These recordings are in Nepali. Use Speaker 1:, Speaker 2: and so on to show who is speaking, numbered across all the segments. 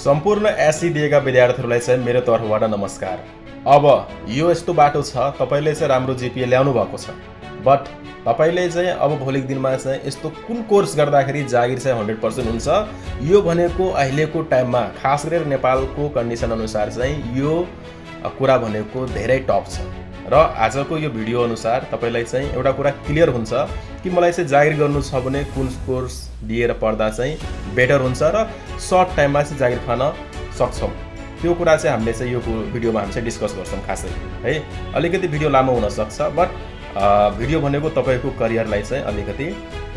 Speaker 1: सम्पूर्ण एससी दिएका विद्यार्थीहरूलाई चाहिँ मेरो तर्फबाट नमस्कार। अब यो यस्तो बाटो छ, तपाईले चाहिँ राम्रो जिपिए ल्याउनु भएको छ, बट तपाईले चाहिँ अब भोलिको दिनमा चाहिँ यस्तो कुन कोर्स गर्दाखेरि जागिर चाहिँ 100% हुन्छ, यो भनेको अहिलेको टाइममा खास गरेर नेपालको कन्डिसन अनुसार चाहिँ यो कुरा भनेको धेरै टप छ। र आजको यो भिडियो अनुसार तपाईलाई चाहिँ एउटा कुरा क्लियर हुन्छ कि मलाई चाहिँ जागिर गर्नु छ भने कुन कोर्स लिएर पढ्दा चाहिँ बेटर हुन्छ र सर्ट टाइममा चाहिँ जागिर खान सक्छौँ। त्यो कुरा चाहिँ हामीले चाहिँ यो भिडियोमा हामी चाहिँ डिस्कस गर्छौँ खासै है। अलिकति भिडियो लामो हुन सक्छ, बट भिडियो भनेको तपाईको करियरलाई चाहिँ अलिकति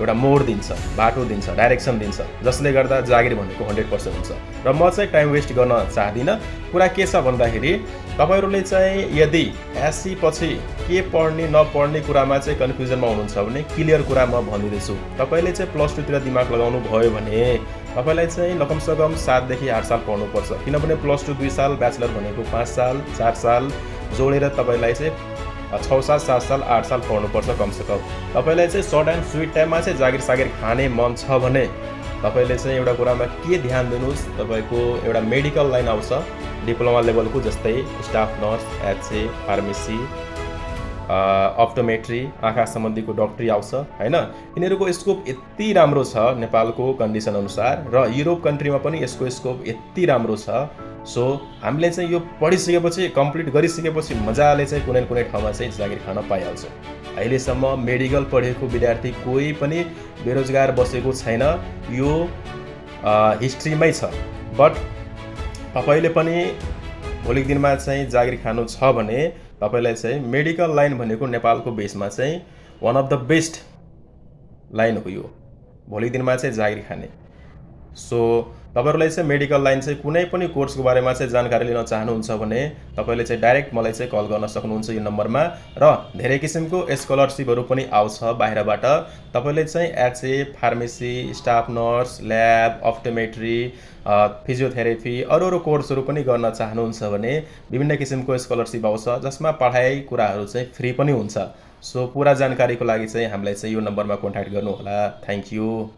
Speaker 1: एउटा मोड दिन्छ, बाटो दिन्छ, डाइरेक्सन दिन्छ, जसले गर्दा जागिर भनेको 100% हुन्छ। र म चाहिँ टाइम वेस्ट गर्न चाहदिनँ। कुरा के छ भन्दाखेरि तपाईहरुले चाहिँ यदि एससी पछि के पढ्ने नपढ्ने कुरामा चाहिँ कन्फ्युजनमा हुनुहुन्छ भने क्लियर कुरा म भनिदिन्छु। तपाईले चाहिँ प्लस 2 तिर दिमाग लगाउनु भयो भने तपाईलाई चाहिँ कमसेकम 7 देखि 8 साल पढ्नुपर्छ, किनभने प्लस 2 2 साल, ब्याचलर भनेको 5 साल 4 साल जोडेर तपाईलाई चाहिँ 6 साल 7 साल 8 साल पढ्नुपर्छ कमसेकम। तपाईलाई चाहिँ सर्ट एन्ड स्विट टाइममा चाहिँ जागिर सागिर खाने मन छ भने तपाईले चाहिँ एउटा कुरामा के ध्यान दिनुस्, तपाईको एउटा मेडिकल लाइन आउँछ डिप्लोमा लेभलको, जस्तै स्टाफ नर्स, एचए, फार्मेसी, अप्टोमेट्री, आँखा सम्बन्धीको डक्टरी आउँछ हैन। यिनीहरूको स्कोप यति राम्रो छ नेपालको कन्डिसन अनुसार, र युरोप कन्ट्रीमा पनि यसको स्कोप यति राम्रो छ। सो हामीले चाहिँ यो पढिसकेपछि, कम्प्लिट गरिसकेपछि मजाले चाहिँ कुनै न कुनै ठाउँमा चाहिँ जागिर खान पाइहाल्छौँ। अहिलेसम्म मेडिकल पढेको विद्यार्थी कोही पनि बेरोजगार बसेको छैन, यो हिस्ट्रीमै छ। बट तपाईले पनि भोलिको दिनमा चाहिँ जागिर खानु छ भने तपाईलाई चाहिँ मेडिकल लाइन भनेको नेपालको बेसमा चाहिँ one of the best line हो यो भोलिको दिनमा चाहिँ जागिर खाने। सो तपाईहरुलाई चाहिँ मेडिकल लाइन चाहिँ कुनै पनि कोर्सको बारेमा चाहिँ जानकारी लिन चाहनुहुन्छ भने तपाईले चाहिँ डाइरेक्ट मलाई चाहिँ कल गर्न सक्नुहुन्छ यो नम्बरमा। र धेरै किसिमको स्कलरशिपहरू पनि आउँछ बाहिरबाट। तपाईले चाहिँ HA, pharmacy, staff nurse, lab, optometry, physiotherapy, अरू कोर्सहरू पनि गर्न चाहनुहुन्छ भने विभिन्न किसिमको स्कलरशिप आउँछ, जसमा पढाइ कुराहरू चाहिँ फ्री पनि हुन्छ। सो पुरा जानकारीको लागि चाहिँ हामीलाई चाहिँ यो नम्बरमा कन्ट्याक्ट गर्नु होला। Thank you.